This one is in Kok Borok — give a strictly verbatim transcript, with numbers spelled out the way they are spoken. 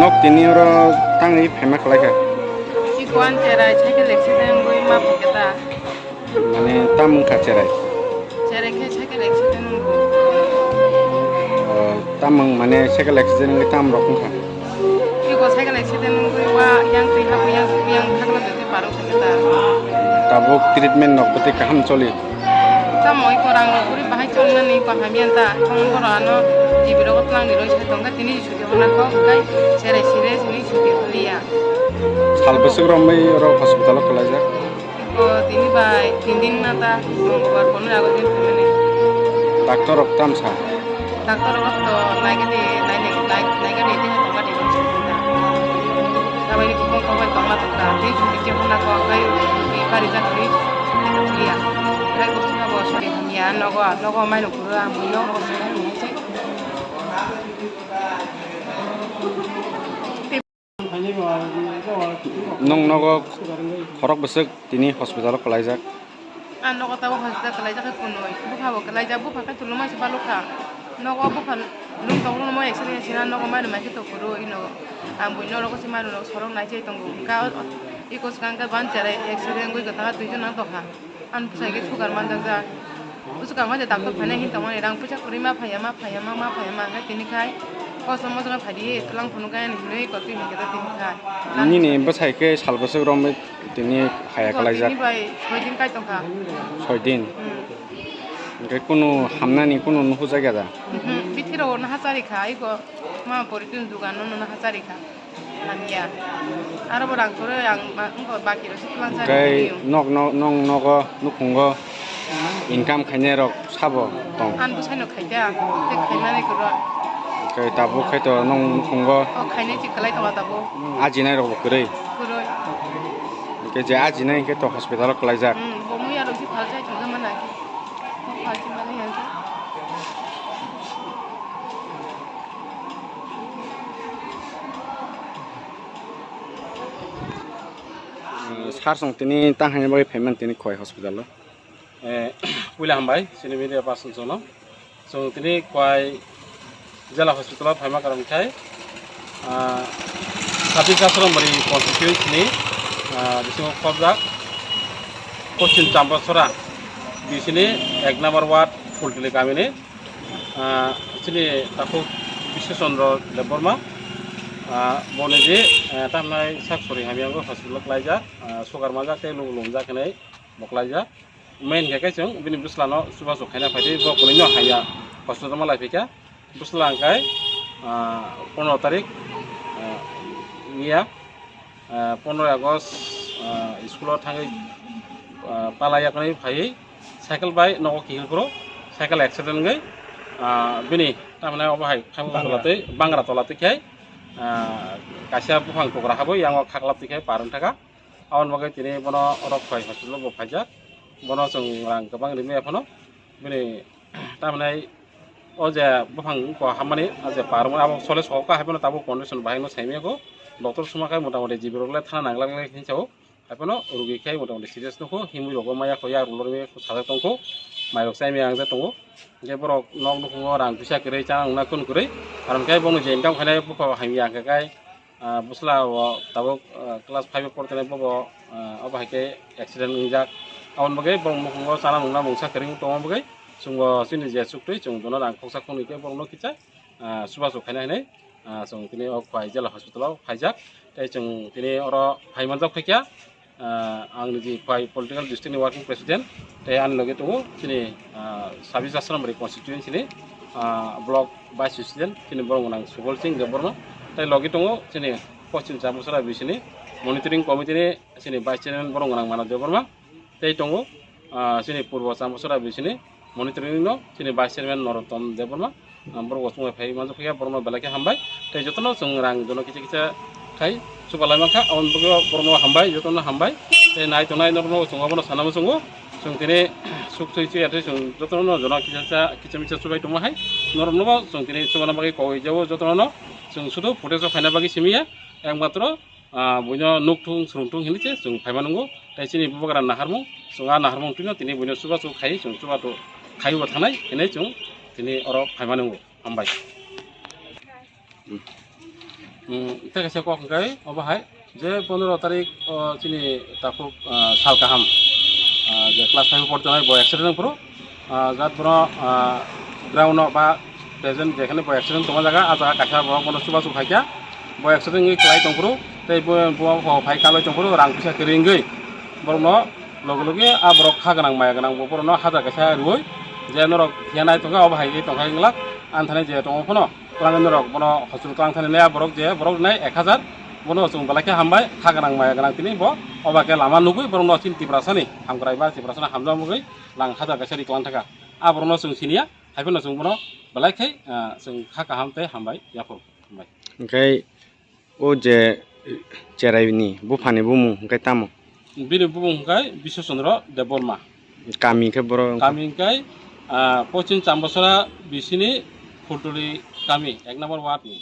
Nok tini oro tangwi phaima kwlai kha. Chikwan cherai cycle accident wngwi ma phaikha ta. Mane tam wngkha cherai? Cherai khe cycle accident wngwi. O, tam wng mane cycle accident wngwi tam rok wngkha? Chikwan cycle accident wngwi wa yang twi habu yang yang thangna twi parok kha ta. Tabuk treatment nok bwtwi kaham choli? Tamo iko rang rok uri bahai chongnani kaham yan ta. Thong boro ano G B rok tlang ni roi sai tongkha tini. Hwnakho hwnkhe cherai sire sini chuti holiya. Sal bwswk romwi oro hospital o kwlaijak? O tini bai tin din na ta, Mongolbar ponero August din phaimani. Doctor rok tamsa? Doctor rok to naigadi, naigadi, naigadi, tini tongmani rok se tongda. Tabani bukung kok bai tongma tongda, tei chuti khe hwnakho hwnkhe chuti barijak hwnwi chuti holiya. Hwnkhe bwswk bo sori hamya, nogo, nogo maino phuru ang buino. Nwng nogo khorok bwswk tini hospital o kwlaijak? Ang nogo tabuk hospital kwlaijak khe kunui. Bupha bo kwlaijak, bupha khe chwlwng masa balukha. Nogo bupha lung tongo, mo X-ray sina nogo mairum mai khe to phuru ino. Ang buino nogo se mairum nogo sorok nai chai tongo. Ka iko swkang khe ban cherai X-ray wngwi kwthang duijon nang tongkha. Ani bwsai khe sugar manjakjak. Bwswk ang waisa doctor phaina hin tongmani rang puisa kwrwi ma phaiya, ma phaiya, ma, ma phaiya, ma khe tini khai kosom mojong phai di, twlang phunuk khe ani hinwi kotwi hinkhe tini khai. Nini bwsai khe sal bwswk romwi tini haya kwlaijak? Tini bai soi din kai tongkha. Soi din? Hmm. Hwnkhe kunu hamnani kunu nuhujak ya da? Mhm. Bithiro naha chari kha, iko ma poriton dugan no naha chari kha. Hamya. Aro bo rang kwrwi ang ba-, wngkha baki rok se twlang sa. Tei nok, nok, nok, nogo, nukhungo income khainai rok sabo tong? Ang bwsai no khaida, tei khaimani kwrwi. Tei tabuk khai to nong nukhungo? O khainai chi kwlai tongo tabuk. Ajinai rok bo kwrwi? Kwrwi. Hwnkhe je ajinai hwnkhe to hospital o kwlaijak? Hmm, bo muya rok se phal sai thangma nai. Bo phal se mani hwnkhe. Sar song tini tang haini bagwi phaimani tini Khowai hospital o. Eh, puila hambai chini media person sono. Chwng tini Khowai jela hospital o phaima karon khai, ah, Sati Chasrambari constituency ni, ah, bisingo khobjak Poschim Chambasora bisini ek number ward Phultili kamini. Ah, chini takhuk Biswa Chandra Debbarma, ah, boni di, eh, tamnai sak sori hamya wngwi hospital o kwlaijak, ah, sugar manjak tei lubu lumjak hinwi bo kwlaijak. Main khe khe chwng bini bwslano chubachu khaina phaidi, bo kwnwino hamya hospital o ma lai phikha. Bwsla hwnkhe, ah, pondro tarik, ah, wngya. Ah, pondro August, ah, school o thangwi, ah, pala yakni phaiwi cycle bai nogo kihil phuru cycle accident wngwi, ah, bini tamni obo hai khamkha tola twi bangra tola twi khai, ah, kaisa buphang tukra habwi yango khaklap twi khai par wng thaka. Aboni bagwi tini bono oro Khowai hospital o bo phaijak, bono chwng rang kwbang rimwi aphano bini tamni o je buphang wngkha hammani, o je par wngmani abo sole sokha hai phano tabuk condition bahai no saimaya kho. Doctor suma khe mota moti G B rok le thana nang glak glak hinwi sao. Hai phano rugi khe mota moti serious nukho, himwi rok maya kho, yak rok lorwi sajak tongkho, mai rok chaimaya wngjak tongo. Hwnkhe borok nok nukhungo rang puisa kwrwi, chana nungna kunu kwrwi, aro hwnkhe bono je income khainai bupha hamya hwnkhe kai, ah, bwsla o tabuk, ah, class five o portonai bobo, ah, obo hai khe accident wngjak. Aboni bagwi borok nukhungo chana nungna mungsa kwrwi wng tongma bagwi chwngbo chini je chuktwi chwng bono rang khoksa khoknwi khe borokno kisa, ah, chubachu khaina hinwi, ah, chwng tini o Khowai jela hospital o phaijak. Tei chwng tini oro phai manjak phaikha, ah, ang niji Khowai political district ni working president, tei ani logi tongo chini, ah, sabis Asrambari constituency ni, ah, block vice president chini borok gwnang Subol Singh Debbarma, tei logi tongo chini Poschim Chambasora bisini monitoring committee ni chini vice chairman borok gwnang Manav Debbarma. Tei tongo, ah, chini Purbo Chambasora bisini monitoring no chini vice chairman Narottam Debbarma, ah, borok bo chunglai phai manjak phiya, borokno belai khe hambai. Tei jotono chwng rang jono kisa kisa khai chubalai mankha, aboni bagwi borokno hambai, jotono hambai. Tei nai tongnai norokno chwng abono sana muchungo, chwng tini suk sui chuya tei chwng jotono jono kisa kisa kisa misa chubai tongma hai norokno bo chwng tini chubana bagwi kogwi jabo jotono chwng sudu footage o khaina bagwi simi ya, ekmatro ah, buino nukthung, srungthung hinwi se chwng phaima nungo. Tei chini bubagra naharmung, chwng a naharmung twino tini buino chubachu khai, chwng chubachu khaiwi bo thangnai hinwi chwng tini oro phaima nungo. Hambai. Tei kaisa kok hwnkhe obo hai je pondro tarik o chini takhuk, ah, sal kaham, ah, je class five o portonai bo accident wngphuru, ah, jat bono, ah, ground o ba present jekhane bo accident tongma jaga, ah jaga kaisa borok bono chubachu khaikha, bo accident wngwi kwlai tongphuru, tei bo, bo phai kalwi tongphuru, rang puisa kwrwi wngwi borokno loge loge ah borok kha gwnang maya gwnang bo borokno hajar kaisa rwui je norok phiya nai tongkha, obo hai khe tongkha wngla, ani thani je tongo phano. Kwlangwi norok bono hospital kwlang thani le a borok je borok rwnai ek hajar, bono chwng belai khe hambai, kha gwnang maya gwnang tini bo oba khe lama nugwi borokno chini Tiprasani hamkrai ba Tiprasani hamjak mugwi lang hajar kaisa ri kwlang thaka. A borokno chwng siniya, hai phano chwng bono belai khe, ah, chwng kha kaham tei hambai yaphuru. Hambai. Hwnkhe o je cheraini buphani bumung hwnkhe tamo? Bini bumung hwnkhe Biswa Chandra Debbarma. Kami khe borok? Kami hwnkhe, ah, Pochim Chambasora bisini Phultuli kami, ek number ward ni.